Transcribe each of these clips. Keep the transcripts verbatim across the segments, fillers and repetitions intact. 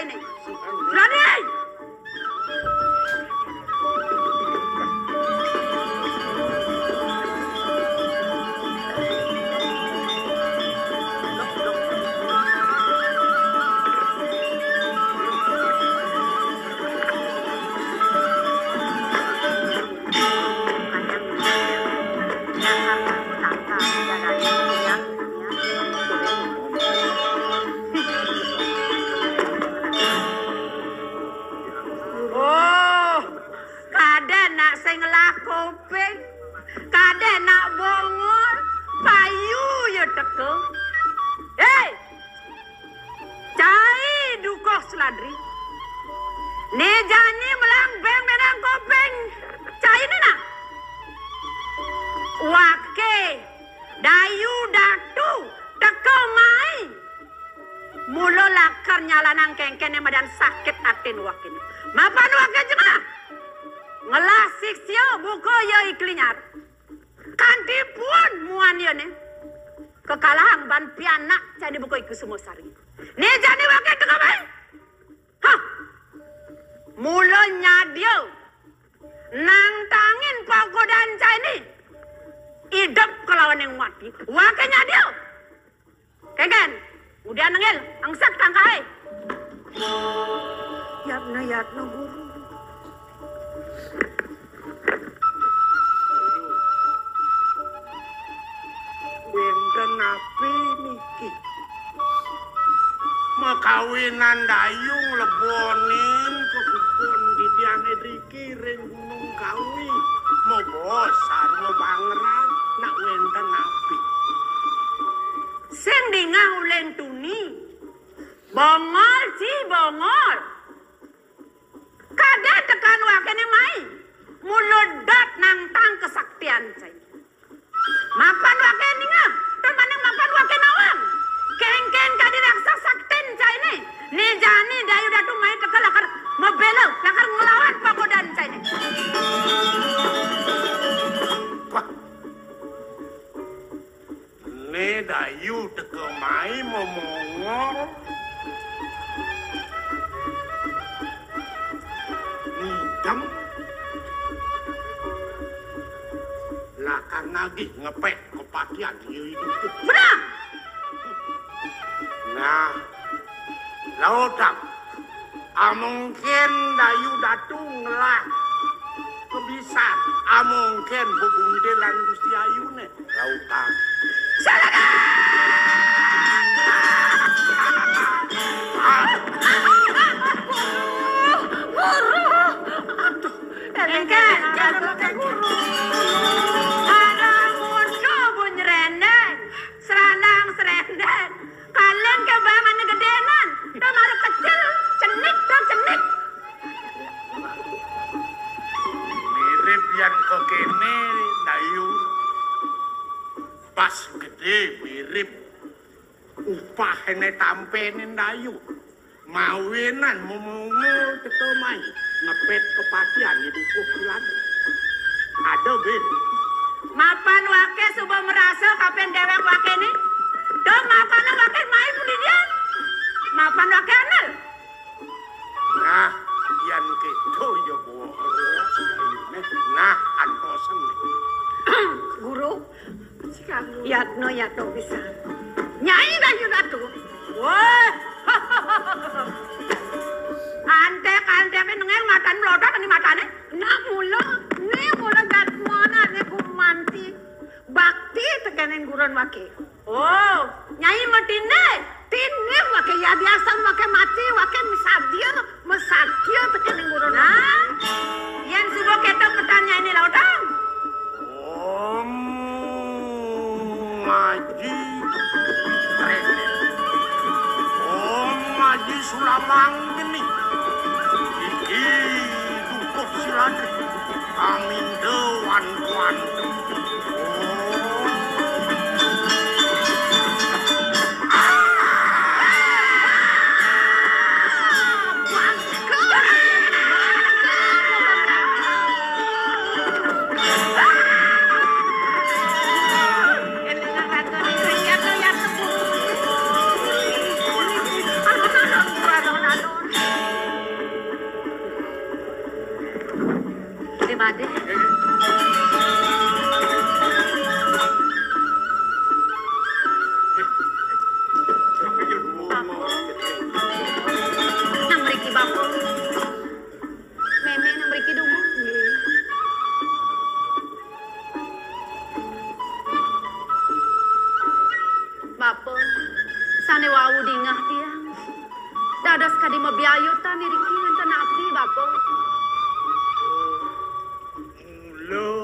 Rani! Oh, kadén nak sing ngelah kuping, kadén nak bongol, payu ya teka. Hei! Cai dukuh Seladri. Né jani melang beng-bengang kuping cai né nah. Waké, Dayu Datu, teka mai. Mula lakar nyalanang kéngkéné madan sakit atin wakéné. Mapan waké jengah. Ngelah siksia buka ya i klinyar. Kanti puun muan ya né. Kekalahang ban pianak cai né buka i Kusumasari. Né jani waké teka mai. Hah. Mula nyadia nangtangin pagodan cai né. Idup kalawan yang mati. Waké nyadia. Kénkén, udian nengil, angsek tangkahé. Yatna, yatna, Guru. Wénten napi niki? Makawinan Dayu nglebonin kekumpul titiangé driki ring Gunung Kawi. Mabaos sarwa pangrang, nak wénten napi? Sing dingeh ulih tuni. Bongol, ci, bongol. Kadén teka wakéné mai. Mula dot nangtang kasaktian cai. Mapan waké ningeh, tur maning mapan waké nawang. Kénkén kadi raksasa saktin cainé. Né jani Dayu Datu mai teka lakar mabéla, lakar nglawan pagodan cainé. Wah. Né Dayu teka mai momongol. Ngidem. Lakar nagih ngepét kepatihan ya idup. Benar. Nah, lautang. Amungkin Dayu Datu ngelah kebisan, amungkin bebuntilan Gusti Ayuné. Lautang. Saladan! Guru! Aduh, éngkén, jangan pakai guru. Ada musuh bunyi rendeng, serandang serendeng. Kalian kebangan gedénan, tuh malu kecil, cenik, tuh cenik. Mirip yan kéné, Dayu. Pas gedé mirip. Upahné tampénin Dayu. Mawinan memungu teka mai. Ngepét kepatihan di dukuh silat. Ada, Bin. Mapan waké suba merasa kapin déwék wakéné. Tuh mapan waké mai pundi dia. Mapan waké andel. Nah, yan kéto ya boros. Nah, antosen. Guru, yatno, yatno pisan. Nyai Dayu Datu. Wah. Anték, anték, nengel matané melotot, né matané. Nah, mula, né mula jadmana, né gumanti. Bakti tekéning guruné waké. Oh, Nyai matindih. Tindih waké ya biasa waké mati, waké misadia, misadia tekéning guruné. Nah, yén suba kéto pertanyaan né lautang. Om Aji Rene. Om Aji Sulamang geni. Iki dukuh siladri. Aminda wan kuan. Dados kadi mabiayutan iriki wénten napi, Bapa? Mula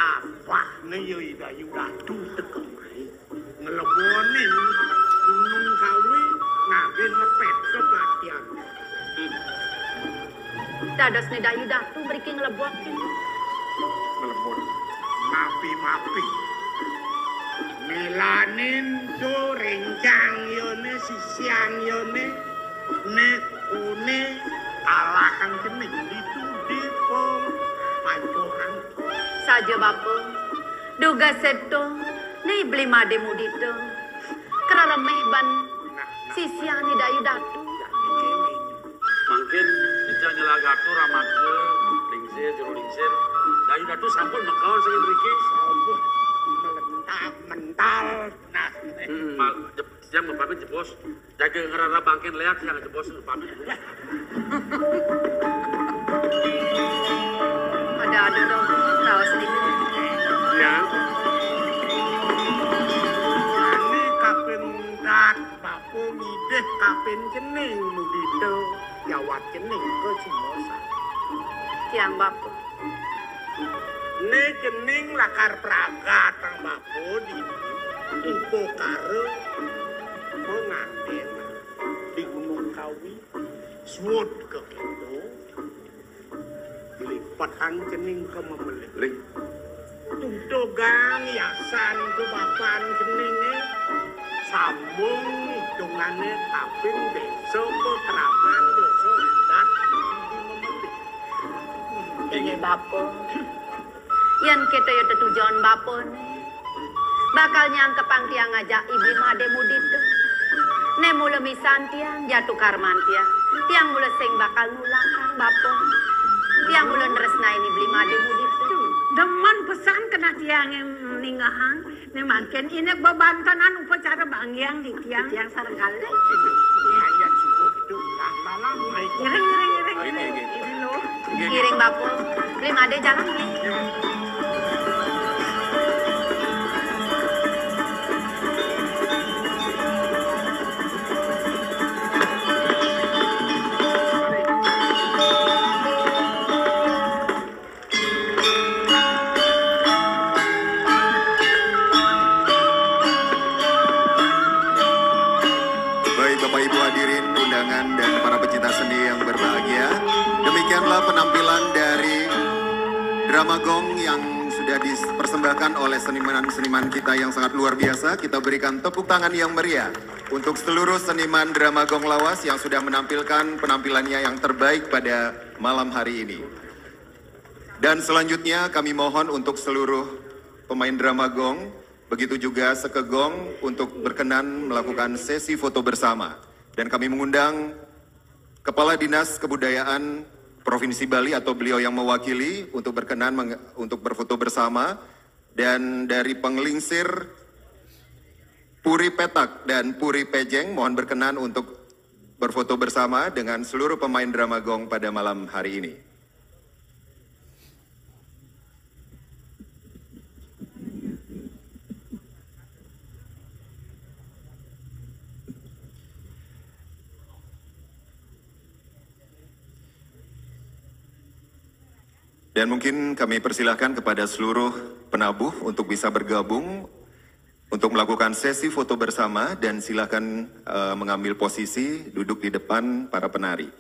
apahné ya I Dayu Datu teka mriki. Nglebonin Gunung Kawi ngangge ngepet kepatian. Dadosné Dayu Datu mriki nglebotin. Nglebon. Mapi-mapi. Melanin do rencang yone, sisian yone, nekune alahan cening ditu di pancoran. Saja, Bapa. Duga seto, né Bli Madé Mudita. Kereremeh ban sisiané Dayu Datu. Mangkin ija nyela gatur amarga lingsir, jero lingsir. Dayu Datu sampun makaon saking mriki. Sampun melentak mental. Nah, hmm. Mal, jep, siang mapamit jebos. Jaga ngerara bangkén leak siang jebos pamit. Ada-ada dong, raos niku. Ya. Ane kaping empat, Bapa ngidih kaping cening Mudita jawat cening ka Simosan. Tiang Bapa. Né cening lakar pragatang Bapa dini upakara pangantén di Gunung Kawi. Suud ka kéto, lipetang cening ka memelih. Ling. Tutugang yasan kebapan ceningé, sambung itungané kaping désa pakraman désa adat di memelih. Inggih, Bapa. Yén kéto ya tetujon Bapané, bakal nyangkepang tiang ngajak I Bli Madé Mudita. Né mula misan tiang, jatu karman tiang. Tiang mula sing bakal nulakang Bapa. Tiang mula nresnain I Bli Madé Mudita. Demen pesan keneh tiangé ningehang. Né mangkin indik bebantenan upacara banggiang di tiang. Tiang sareng kalih. Ngiring, ngiring, ngiring, ngiring. Ngiring, Bapa. Bli Madé jalan. Baik, Bapak Ibu hadirin undangan dan para pecinta seni yang berbahagia, demikianlah penampilan dari Drama Gong yang sudah dipersembahkan oleh seniman-seniman kita yang sangat luar biasa. Kita berikan tepuk tangan yang meriah untuk seluruh seniman Drama Gong Lawas yang sudah menampilkan penampilannya yang terbaik pada malam hari ini. Dan selanjutnya kami mohon untuk seluruh pemain Drama Gong, begitu juga Seke Gong untuk berkenan melakukan sesi foto bersama. Dan kami mengundang Kepala Dinas Kebudayaan Provinsi Bali atau beliau yang mewakili untuk berkenan meng-, untuk berfoto bersama. Dan dari Pengelingsir Puri Petak dan Puri Pejeng mohon berkenan untuk berfoto bersama dengan seluruh pemain Drama Gong pada malam hari ini. Dan mungkin kami persilahkan kepada seluruh penabuh untuk bisa bergabung untuk melakukan sesi foto bersama, dan silakan, eh, mengambil posisi duduk di depan para penari.